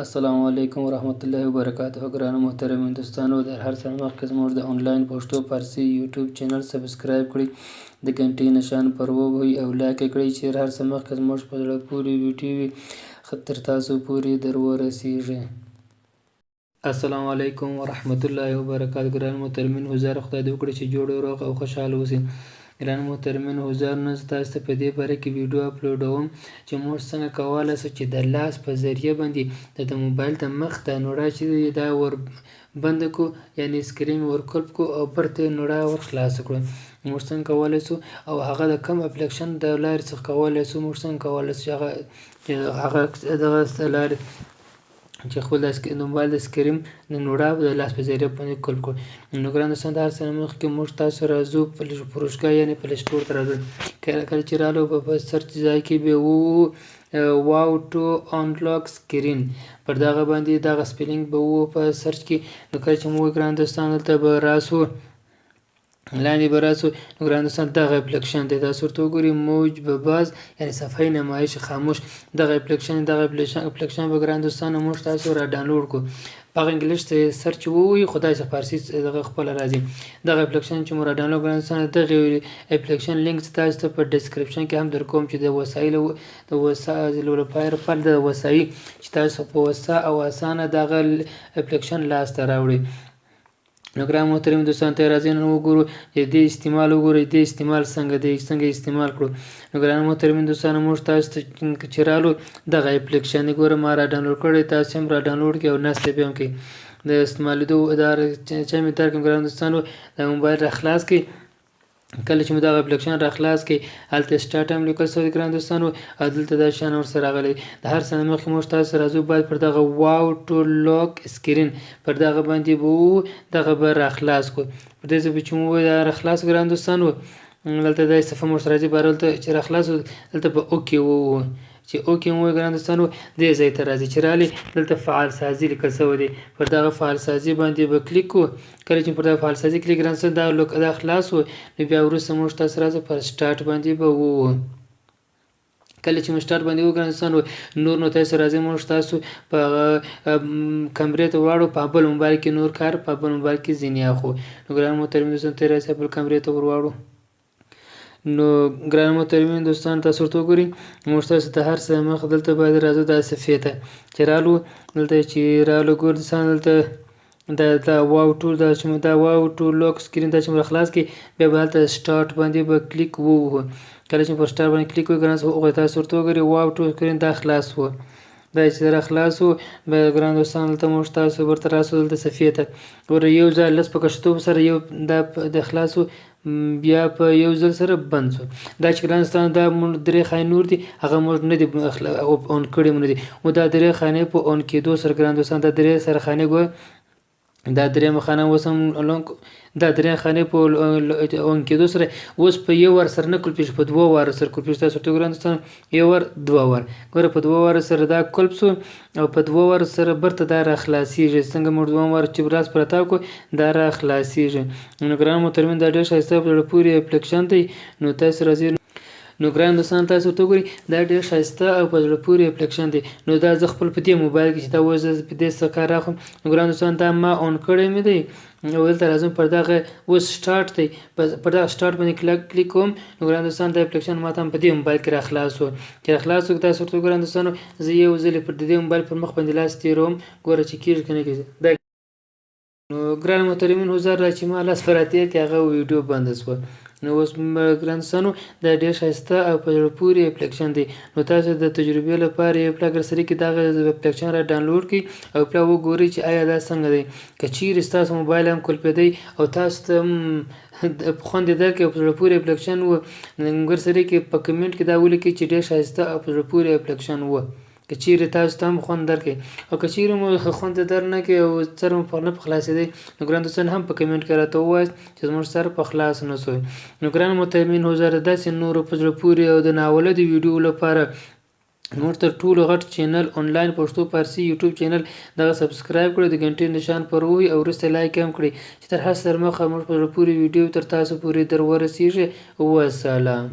السلام علیکم ورحمت الله وبرکاته. ګرانو محترمو دوستانو، در هر څه مخکې زموږ د آنلاین پښتو فارسي یوټیوب چینل سبسکرایب کړئ، د ګنټې نشان پر ووهئ او لایک یې کړئ چې هر څه مخکې زموږ په زړه پورې ویډیو وي تر تاسو پورې در ورسیږي. السلام علیکم ورحمت الله وبرکاته. ګران محترمین حضار، خدای دې وکړي چې جوړ، روغ او خوشحاله اوسئ. ګران محترمین حضار، نن زه تاسو ته په دې باره کې ویډیو اپلوډوم چې موږ څنګه کولی شو چې د لاس په ذریعه باندې د موبایل د مخ د نوړا چې دا ور بند کو، یعنی سکرین ور کلپ کو او پرته نوړا ور خلاص کړو. موږ څنګه کولی شو او هغه د کوم اپلیکشن د لارې څخه کولی شو؟ موږ څنګه کولی شو هغه دغه لارې چې خپل د موبایل د سکرین د نوړا د لاس په ذریعه باندې کلپ کړو؟ نو ګران دوستان، د هر څه نه مخکې موږ تاسو راځو فروشګاه، یعنی پلی سټور ته راځو. کله چې رالو، په سرچ ځای کې به وو واو ټو انلاک سکرین، پر دغه باندې دغه سپیلینګ به وو په سرچ کې. نو کله چې موږ، ګران دوستان، دلته به راسو، لاندې به راسو، نو ګران دوستان، دغه اپلیکشن دی. تاسو ورته وګورئ، موج به باز، یعنی صفحه نمایش خاموش، دغه اپلیکشن به، ګران دوستانو، موږ تاسو را ډانلوډ کو. په هغه انګلیش ته سرچ ووایي، خدای څه فارسي دغه خپله راځي. دغه اپلیکشن چې مو را ډانلوډ، ګران دوستانو، دغه اپلیکشن لینک تاسو ته په ډسکرپشن کې هم درکوم چې د وسایلو د وسایلو لپاره پر د وسایل چې تاسو په وسه او اسانه دغه اپلیکشن لاسته راوړئ. نو ګران محترم دوستان، ته راځئ نن وګورو چې دې استعمال، وګورئ دې استعمال څنګه دی، څنګه استعمال کړو. نو ګران محترم دوستانو، موږ تاسو ته چې رالو، دغه اپلیکشن ګوره، ما را ډاونلوډ کړی، تاسو هم را ډاونلوډ کړئ او نصب یې هم کړئ. د استعمالېدو دا چې مې درکړم، ګران دوستانو، د موبایل را خلاص کړئ. کله چې مو دغه اپلیکشن را خلاص کړئ، هلته سټارټ هم لیکل شوی دی، ګران دوستانو، او دلته دا شیان ورسره راغلي. د هر څه نه مخکې موږ تاسو راځو، باید پر دغه واو ټو لاک سکرین، پر دغه باندې به دغه به را خلاص کړو. پر دې ځای چې مو دا را خلاص، ګران دوستانو، دلته دا صفحه موږ راځي. بهر دلته چې را خلاص، دلته به okay وو. چې okay مو، ګران دوستانو، دې ځای ته راځي. چې رالی، دلته فعال سازي لیکل شوی دی، پر دغه فعال سازي باندې به کلیک کو. کله چې پر دغه فعال سازي کلیک، ګران دوستانو، دا lock دا خلاص و. نو بیا وروسته موږ تاسو راځو، پر سټارټ باندې به وو. کله چې موږ سټارټ باندې وګران دوستانو، نور نو تاسو راځي، موږ تاسو په کمرې ته ولاړو، په بل موبایل کې نور کار په بل موبایل کې ځینې اخو. نو ګران محترم دوستان، ته راځي بل کمرې ته ورواړو. نو ګران محترمین دوستان، تاسو ورته وګورئ، موږ تاسو ته هر څه مخ دلته باید راځو. دا صفحې ته چې رالو، دلته چې رالو، ګور دوستان، دلته دا واو ټول دا چې دا واو ټول lock screen دا چې موږ خلاص کړي، بیا به هلته سټارټ باندې به کلیک ووهو. کله چې پر سټارټ باندې کلیک وکړو، ګران، تاسو ورته وګورئ، واو ټول سکرین دا خلاص وو. دا چې را خلاص وو، بیا ګران دوستان، دلته موږ تاسو ورته راسو. دلته صفحې ته ګوره، یو ځل لس په کښتو سره یو دا د خلاص وو، بیا په یو ځل سره بند شو. دا چې ګران دوستان دا موږ درې خانې نور دي، هغه موږ نه دي on کړي، مو نه دي. نو دا درې خانې په on کېدو سره، ګران دوستان، دا درې سره خانې ګوره، دا درې خانه اوس هم دا درې خانې په on کېدو سره اوس په یو وار سره نه کلپېږي، په دوه وار سره کلپېږي. تاسو ورته ګران دوستان، یو وار، دوه وار، ګوره، په دوه وار سره دا کلپ سو او په دوه وار سره برته دا را خلاصېږي. څنګه موږ دوه وار چې لاس پر تاو کړو، دا را خلاصېږي. نو ګران محترمین، دا ډېر ښایسته په زړه پورې اپلیکشن دی. نو تاسو راځئ. نو ګران دوستان، تاسو ورته وګورئ، دا ډېر ښایسته او په زړه پورې اپلیکشن دی. نو دا زه خپل په دې موبایل کې چې دا اوس په دې څه کار راخم، نو ګران دوستان، دا ما on کړی مې دی او دلته راځم، پر دغه اوس سټارټ دی، پر دغه سټارټ باندې کلیک کوم. نو ګران دوستان، دا اپلیکشن ما ته هم په دې موبایل کې را خلاص شو. چې را خلاص شو، تاسو ورته ګران دوستانو، زه یو ځل پر دې موبایل پر مخ باندې لاس تېروم، ګوره چې کېږي که نه کېږي دا. نو ګران محترمین حضار، چې ما لاس پر تېر کړ، هغه ویډیو بنده شوه. نو اوس ګران دوستانو، دا ډېر ښایسته او په زړه پورې اپلیکشن دی. نو تاسو د تجربې لپاره یو پلا سره کې دغه اپلیکشن را ډاونلوډ کړئ او پلا وګورئ چې آیا دا څنګه دی. که چیرې ستاسو موبایل هم کلپېدی او تاسو ته هم خوند یې درکړي او په زړه پورې اپلیکشن و، ګر سره کې په کمنټ کې دا ولیکئ چې ډېر ښایسته او په زړه پورې اپلیکشن و، که چیرې تاسو ته هم خوند درکړي. او که چیرې مو خوند در نه کړي او سر مو نه په خلاصېدی، نو ګران دوستان، هم په کمنټ کې راته ووایاست چې زموږ سر په خلاص نه شو. نو ګران محترمین حضار، داسې نورو په زړه پورې او د ناولدو ویډیو لپاره نور تر ټولو غټ چینل آنلاین پښتو فارسي یوټیوب چینل دغه سبسکرایب کړئ، د ګنټې نشان پر ووهئ او وروسته لایک هم کړئ چې تر هر څه مخه موږ په زړه پورې ویډیو تر تاسو پورې در ورسیږي. وسلام.